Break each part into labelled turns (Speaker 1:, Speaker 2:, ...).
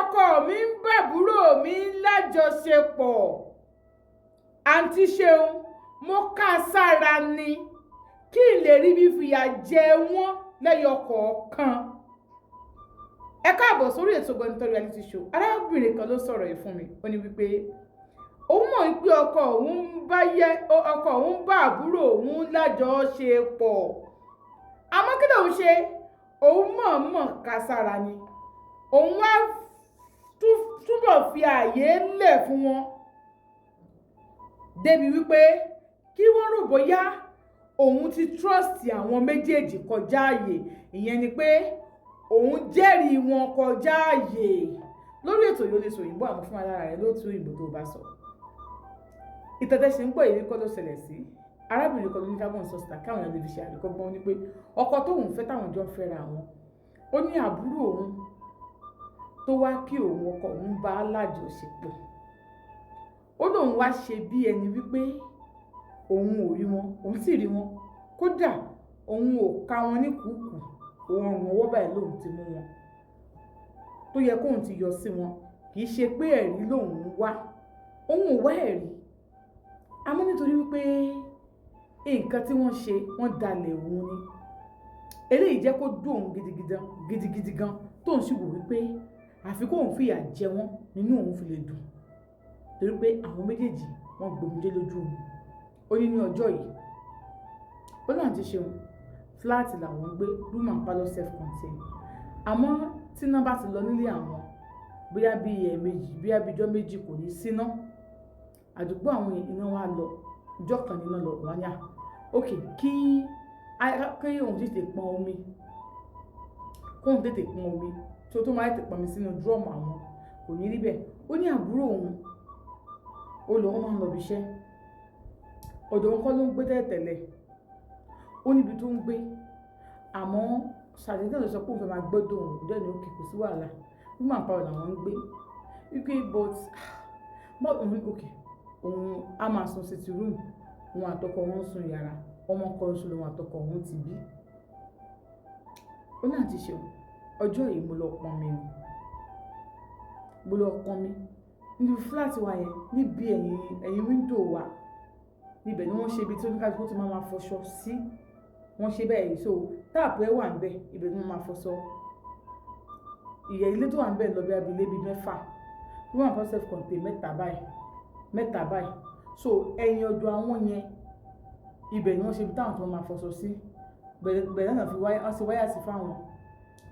Speaker 1: Ọkọ mi ń bàbúrò mi lájọṣepọ̀. Àǹtí Ṣeun, mo ká sára ni kí n lè rí bí fìyà jẹ wọ́n lẹ́yọ kọ̀ọ̀kan. Ẹ káàbọ̀ sórí ètò Gbọ̀ntàn Reality Show. Arábìnrin kan ló sọ̀rọ̀ yìí fún mi. Ó ní wípé òun mọ̀ wípé ọkọ òun ń bá àbúrò òun lájọṣepọ̀, àmọ́ kí lòun ṣe? Òun mọ̀ọ́mọ̀ ká sára ni. Òun wá túbọ̀ fi ààyè lẹ̀ fún wọn débi wípé kí wọ́n rò bóyá òun ti trust àwọn méjèèjì kọjá ààyè. Ìyẹn ni pé òun jẹ́rìí wọn kọjá ààyè. Lórí ètò yìí, ó lè sọ òyìnbó, àmọ́ fún alára rẹ̀ ló tún òyìnbó tó bá sọ. Ìtẹ̀tẹ̀ ṣe ń gbọ́ èyí kọ́ ló ṣẹlẹ̀ sí arábìnrin kan ló ní kábọ̀n sọ síta káwọn èèyàn lè fi ṣe àríkọ́gbọ́n. Ní pé ọkọ tóun fẹ́, táwọn jọ ń fẹ́ra àwọn, ó ní àbúrò òun tó wá kí òun, ọkọ òun bá lájọṣepọ̀. Ó lóun wá ṣe bí ẹni wípé òun ò rí wọn, òun sì rí wọn. Kódà òun ò ká wọn ní kùkù, òun ọrùn ọwọ́ báyìí lòun ti mú wọn tó yẹ kóun ti yọ sí wọn. Kì í ṣe pé ẹ̀rí lòun ń wá, òun ò wá ẹ̀rí, àmọ́ nítorí wípé nǹkan tí wọ́n ṣe, wọ́n dalẹ̀ òun ni. Eléyìí jẹ́ kó dùn òun gidigidi gidigidi gan, tóun sì wò wípé àfi kóun fìyà jẹ wọ́n nínú òun fi lè dùn, torí pé àwọn méjèèjì, wọ́n gbòmìdé lójú òun. Ó ní ní ọjọ́ yìí, ó náà ti ṣeun, flat làwọn ń gbé, room and parlour self contained. Àmọ́ tí iná bá ti lọ nílé àwọn, bóyá bí ẹ̀ẹ̀mejì, bóyá bí ijọ́ 2, kò ní síná àdúgbò àwọn. Iná wa lọ ìjọ́ kan, níná lọ. Wọ́n ní à ok, kí òun tètè pọn omi, kóun tètè pọn omi tó máa tètè pọn mi sínú drum, àwọn kò ní rí bẹ́ẹ̀. Ó ní àbúrò òun, ó lọ, wọ́n máa ń lọ ibi iṣẹ́. Ọ̀dọ̀ wọn kọ́ ló ń gbé tẹ́lẹ̀tẹ́lẹ̀, ó níbi tó ń gbé, àmọ́ ṣàdédé ló sọ pé òun fẹ́ máa gbọ́dọ̀ òun dẹ̀ ní okay, kò sí wàhálà, room and parlour làwọn ń gbé wípé but òun, okay, òun á máa sùn sitting room, òun àtọkọ òun ń sùn yàrá. Ọmọ kan ṣoṣo lòun àtọkọ òun ti bí. Ó náà ti ṣe ọjọ́ yìí, mo lọ pọn mi o, mo lọ pọn mi níbi flat wa yẹn, níbi ẹ̀yìn window wa. Níbẹ̀ ni wọ́n ṣe ibi tí oníkálukú ti máa ma fọṣọ sí. Wọ́n ṣe bẹ́ẹ̀, so tap ẹ̀ wà níbẹ̀, ibẹ̀ ni wọ́n máa fọṣọ. Ìyẹn ilé tó wà níbẹ̀ lọ bí abilé bíi mẹ́fà, room and parlour self contained, mẹ́ta báyìí, mẹ́ta báyìí. So ẹ̀yìn ọ̀dọ̀ àwọn yẹn, ibẹ̀ ni wọ́n ṣe ibi táwọn tó máa fọṣọ sí. Bẹ̀rẹ̀ náà fi wáyà, wọ́n ṣe wáyà sí fáwọn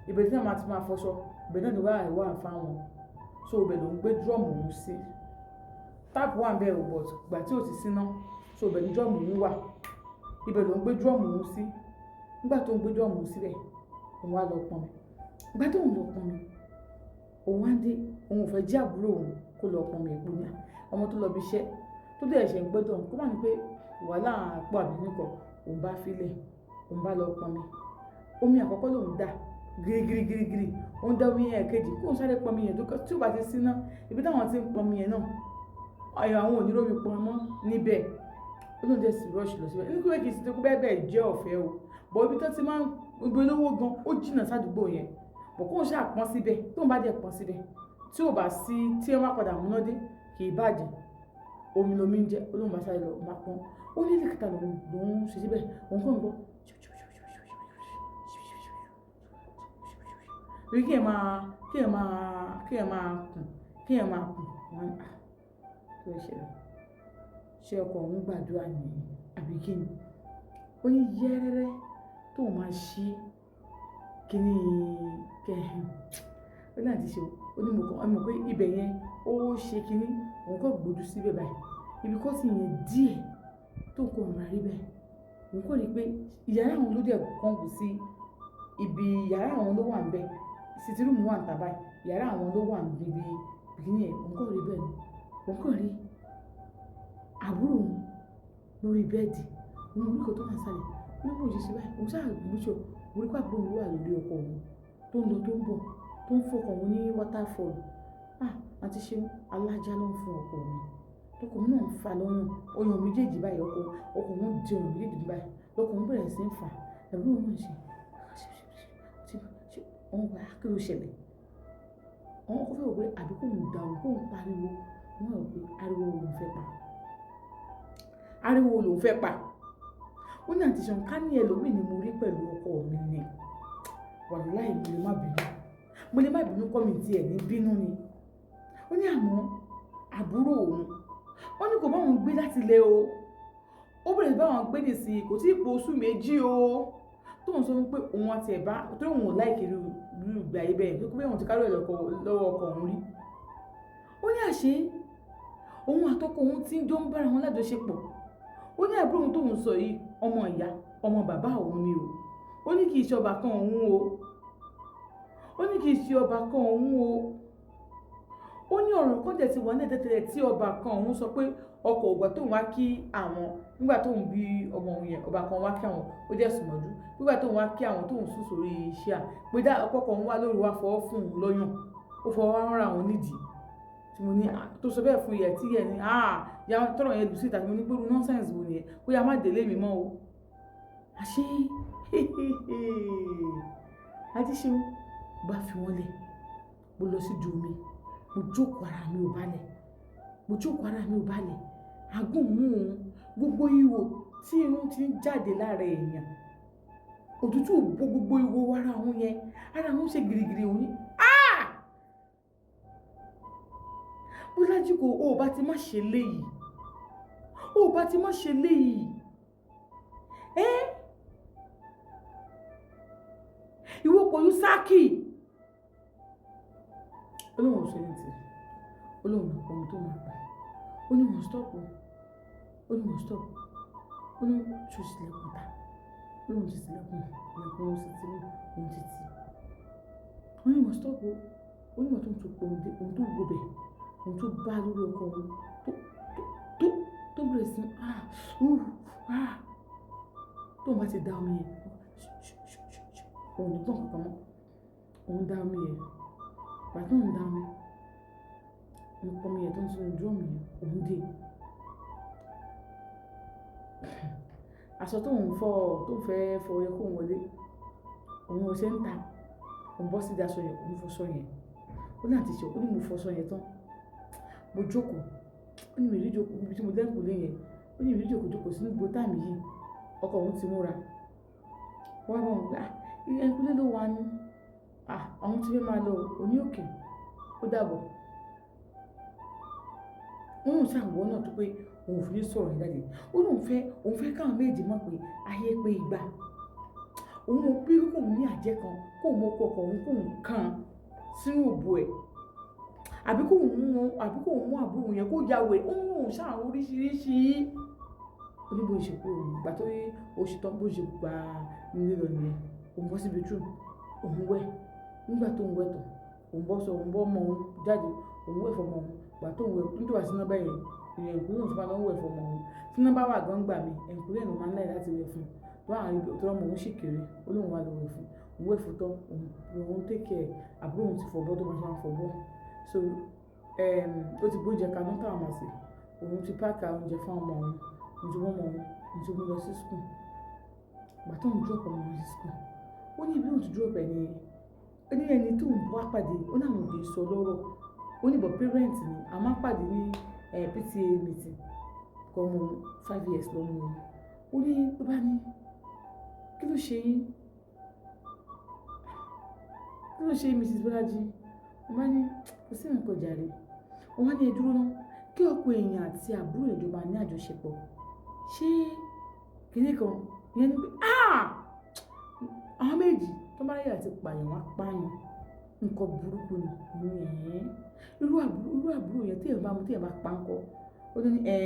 Speaker 1: ibẹ̀ tí wọ́n máa ti máa fọṣọ. Ibẹ̀ náà ni wáyà wà fáwọn, so ibẹ̀ ló ń gbé drum òun sí. Tap wà níbẹ̀ o, but ìgbà tí ò ti síná, so ibẹ̀ ni drum òun wà, ibẹ̀ ló ń gbé drum òun sí. Nígbà tó ń gbé drum òun síbẹ̀, òun wá lọ pọn mi. Ìgbà tó ń lọ pọn mi, òun wá dé, òun ò fẹ́ jí àbúrò òun kó lọ pọn mi. Èpo ní ọmọ tó lọ bí iṣẹ́, tó dẹ̀ ṣe ń gbọ́dọ̀ kó má ní pé wàhálà pọ̀ àbí nìkan. Òun bá filẹ̀, òun bá lọ pọn mi. Omi àkọ́kọ́ lòun dà girigirigirigiri, òun dá omi yẹn kejì, kóun sáré pọn mi yẹn tó tí ò bá ti síná. Ibi táwọn ti ń pọn mi yẹn náà, ayọ̀ àwọn ò ní rómi pọn mọ́ níbẹ̀. Ó lóun dẹ̀ sì rush lọ síbẹ̀ ní kúrẹ́. Kì í ṣe pé bẹ́ẹ̀ bẹ́ẹ̀ jẹ́ ọ̀fẹ́ o, bọ̀ ibi tó ti máa ń ibi olówó gan, ó jìnnà sádùúgbò yẹn, bọ̀ kóun ṣáà pọn síbẹ̀. Tóun bá dẹ̀ pọn síbẹ̀, tí ò bá sí, tí wọ́n bá padà múná dé, kì í bàjẹ́, omi lomi ń jẹ́. Ó lóun bá sáré lọ, òun bá pọn. Ó ní ilé kẹta lòun ṣe síbẹ̀. Òun kàn ń gbọ́ bí kí ẹ máa kùn, kí ẹ máa kùn. Wọ́n ní, ah, kí ló ṣẹlẹ̀? Ṣé ọkọ òun gbàdúrà ni àbí kí ni? Ó ní yẹ́rẹ́rẹ́ tóun máa ṣí kíní kẹ́hìn. Ó ní àti ṣe ó ní mo kàn mọ̀ pé ibẹ̀ yẹn ó ṣe kíní, òun kò gbójú síbẹ̀ báyìí. Ibi curtain yẹn díẹ̀ tó kàn máa rí bẹ́ẹ̀. Òun kò rí pé ìyàrá àwọn ló dẹ̀ kángun sí ibi, yàrá àwọn ló wà níbẹ̀. Sitting room wà níta báyìí, yàrá àwọn ló wà níbi kíní yẹn. Òun kò rí bẹ́ẹ̀ ni. Òun kò rí àbúrò òun lórí bẹ́ẹ̀dì. Òun rí nǹkan tó wà nísàlẹ̀. Ó ní bó ṣe ṣe báyìí, òun ṣáà gbójú, òun rí pé àbúrò òun ló wà lórí ọkọ òun tó ń lọ, tó ń bọ̀, tó ń fún ọkọ òun ní waterfall. Ah, àǹtí Ṣeun, alájá ló ń fún ọkọ mi. Ọkọ mi náà ń fa lọ́yàn, ọyàn méjèèjì báyìí, ọkọ òun di ọyàn méjèèjì báyìí. Lọkọ òun bẹ̀rẹ̀ sí ń fà. Àbúrò òun náà ṣe, òun gbà, kí ló ṣẹlẹ̀? Òun kò fẹ́ wò pé Àbí kóun da òun, kóun pariwo. Wọ́n rò pé ariwo lòun fẹ́ pa, ariwo lòun fẹ́ pa. Ó ní, "Àǹtí Ṣeun, ká ní ẹlòmíì ni mo rí pẹ̀lú ọkọ mi ni, wàláì, mo lè má bínú, mo lè má bínú kọ́ mi tiẹ̀ ní bínú ni." Ó ní àmọ́ àbúrò òun, ó ní kò bá òun gbé láti ilé o, ó bẹ̀rẹ̀ bá wọn gbé nísìnyí, kò tí ì pé oṣù 2 o, tóun sọ pé òun àti ẹ̀ bá tó òun ò like irú ìgbà yìí bẹ́ẹ̀, pé òun ti kárò ẹ̀ lọ́wọ́ ọkọ òun rí. Ó ní àṣé òun àtọkọ òun ti ń jọ ń bára wọn lájọṣepọ̀. Ó ní àbúrò òun tóun sọ yìí, ọmọ ìyá ọmọ bàbá òun ni o. Ó ní kì í ṣe ọbàkan òun o. Ó ní kì í ṣe ọbàkan òun o. Ó ní ọ̀rọ̀ kan dẹ̀ ti wà ní ẹ̀tẹ̀tẹ̀lẹ̀ tí ọbàkan òun sọ pé ọkọ̀ ògbà tóun wá kí àwọn nígbà tóun bí ọmọ òun yẹn, ọbàkan wá kí àwọn, ó dẹ̀ sùn mọ́jú. Nígbà tóun wá kí àwọn, tóun sùn sórí iṣẹ́ à pé dá ọkọ kan wá lóru, wá fọwọ́ fún òun lọ́yàn, ó fọwọ́ wá rán àwọn nídìí tí mo ní tó sọ bẹ́ẹ̀ fún yẹ tí yẹ ní ya tọrọ yẹn lù síta, tí mo ní pé irú nonsense wo nìyẹn, kó yá má délé mi mọ́ o. Àṣé Adéṣeun bá fi wọ́n lẹ̀, mo lọ sí ju omi, mo jókòó, ara mi ò balẹ̀. Mo jókòó, ara mi ò balẹ̀. Àgùn mú òun, gbogbo ihò tí irun ti ń jáde lára èèyàn, òtútù bo gbogbo ihò ara òun yẹn, ara òun ṣe girigiri. Òun ní, "Ah, Bọ́lájí, kò ó bá ti má ṣe léyìí, ó bá ti má ṣe léyìí ẹ́, ìwọ pẹ̀lú sáàkì." Olóhùn ò ṣe ní ti olóhùn máa pọ̀ ohun tó máa pa. Ó ní wọ́n stop, ó ní wọ́n stop. Ó ní ṣó sílẹ̀kùn ta? Ó lóun ti sílẹ̀kùn, ilẹ̀kùn òun sì ti mú òun ti tì. Ó ní wọ́n stop. Ó ní wọ́n tó ń tún pọ̀ ohun tó gbobẹ̀, ohun tó bá lórí ọkọ òun tó bẹ̀rẹ̀ sí ah uh ah. Tóun bá ti da omi yẹn, òun ní gbọ̀n kankan mọ́. Òun da omi yẹn, ìgbà tó ń da omi, òun pọn omi yẹn tó ń sínú drum yẹn, òun dé aṣọ tóun fọ, tóun fẹ́ fọ yẹ kóun wọlé, òun ò ṣe ń ta, òun bọ́ síbi aṣọ yẹn, òun fọṣọ yẹn. Ó ní àti ṣe, ó ní mo fọṣọ yẹn tán, mo jókòó. Ó ní mi rí jókòó níbi tí mo dẹ́kun lé yẹn. Ó ní mi rí jókòó jókòó sínú gbogbo time yìí, ọkọ òun ti múra wọ́n bá wọn pé, "Ah, ẹ̀kúlé ló wà ní, ah, àwọn tí fẹ́ máa lọ òní òkè, ó dàbọ̀." Wọ́n ń ṣàwọ́ náà tó pé òun ò fi ní sọ̀rọ̀ yẹn jáde. Ó lóun fẹ́, òun fẹ́ káwọn méjì mọ̀ pé ayé pé igba. Òun ò bí kóun ní àjẹ́ kan, kóun mọ ọkọ òun, kóun kan sínú òbò ẹ̀, àbí kóun mú, àbí kóun mú àbúrò yẹn kó ya wèrè. Òun lòun ṣàwọn oríṣiríṣi. Ó ní bó ṣe kúrò nígbà tó rí oṣù tán, bó ṣe gba nílé lọ nìyẹn. Òun bọ́ sí bedroom, òun wẹ̀. Nígbà tó ń wẹ̀ tán, òun bọ́ sọ, òun bọ́ ọmọ òun jáde, òun wẹ̀ fọmọ òun. Ìgbà tó ń wẹ̀, nítorí wà sínú bẹ́ẹ̀ yẹn, ìyẹn ìkúlẹ̀ òun ti máa lọ wẹ̀ fọmọ òun. Tí iná bá wà gan gbà mí, ẹ̀kúlẹ̀ ló máa ń like láti wẹ̀ fún un. Tó àwọn ibi tó ọmọ òun sì kéré, ó lóun wá lọ wẹ̀ fún un. Òun wẹ̀ fún tán, òun take care àbúrò òun ti fọbọ́ tó máa ṣe máa fọbọ́. So, ó ti gbé oúnjẹ kaná táwọn máa sè. Òun ti pack oúnjẹ fún ọmọ òun, òun ti mú ọmọ òun, òun ti mú lọ sí school. Ìgbà tó ń drop ọmọ òun sí school, ó ní bí òun ti drop ẹ̀ ní, ó ní ẹni tó ń bá pàdé, ó ní àwọn ò kì í sọ lọ́rọ̀. Ó ní but parent ni, a máa ń pàdé ní PTA meeting. Kọ́ ọmọ 5 years lọ́mọ òun. Ó ní tó bá ní, "Kí ló ṣe yín? Kí ló ṣe yín, Mrs. Bọ́lájí?" Mo bá ní kò sí nǹkan jàre. Wọ́n wá ní, "Ẹ dúró ná, kí ọkọ èèyàn àti àbúrò ẹ̀ jọ máa ní àjọṣepọ̀. Ṣé kíní kan?" Ìyẹn ní pé, ah! Àwọn méjì tó bá ráyè àti pààyàn, wọ́n á pààyàn. Nǹkan burúkú ni. Mo ní ẹ̀ẹ́. Irú àbúrò yẹn tí èèyàn bá mú, tí èèyàn bá pa ńkọ́? Ó ní ẹ,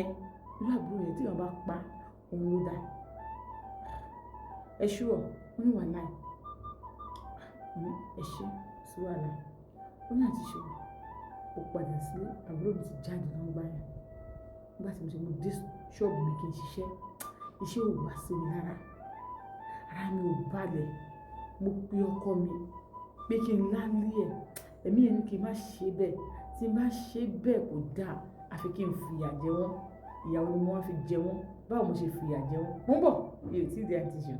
Speaker 1: irú àbúrò yẹn tí èèyàn bá pa, òun ló dáa. Ẹ sure? Ó ní wàláì. Mo ní ẹ ṣé, sí wàhálà. Ó ní àti ṣe. Ó padà sílé, àbúrò mi ti jáde lọ́gbà yẹn. Nígbà tí mo ṣe, mo dé ṣọ́ọ̀bù mi kí n ṣiṣẹ́, iṣẹ́ ò wá sí mi lára. Ara mi ò balẹ̀. Mo pe ọkọ mi pé kí n lálé ẹ̀. Ẹ̀mí yẹn ní kí n má ṣe bẹ́ẹ̀. Tí n bá ṣe bẹ́ẹ̀ kò dáa. Àfi kí n fi ìyà jẹ wọ́n. Ìyà wo ni mo wá fi jẹ wọ́n? Báwo mo ṣe fi ìyà jẹ wọ́n? Mo ń bọ̀. Mi ò tí ì dé, àǹtí Ṣeun.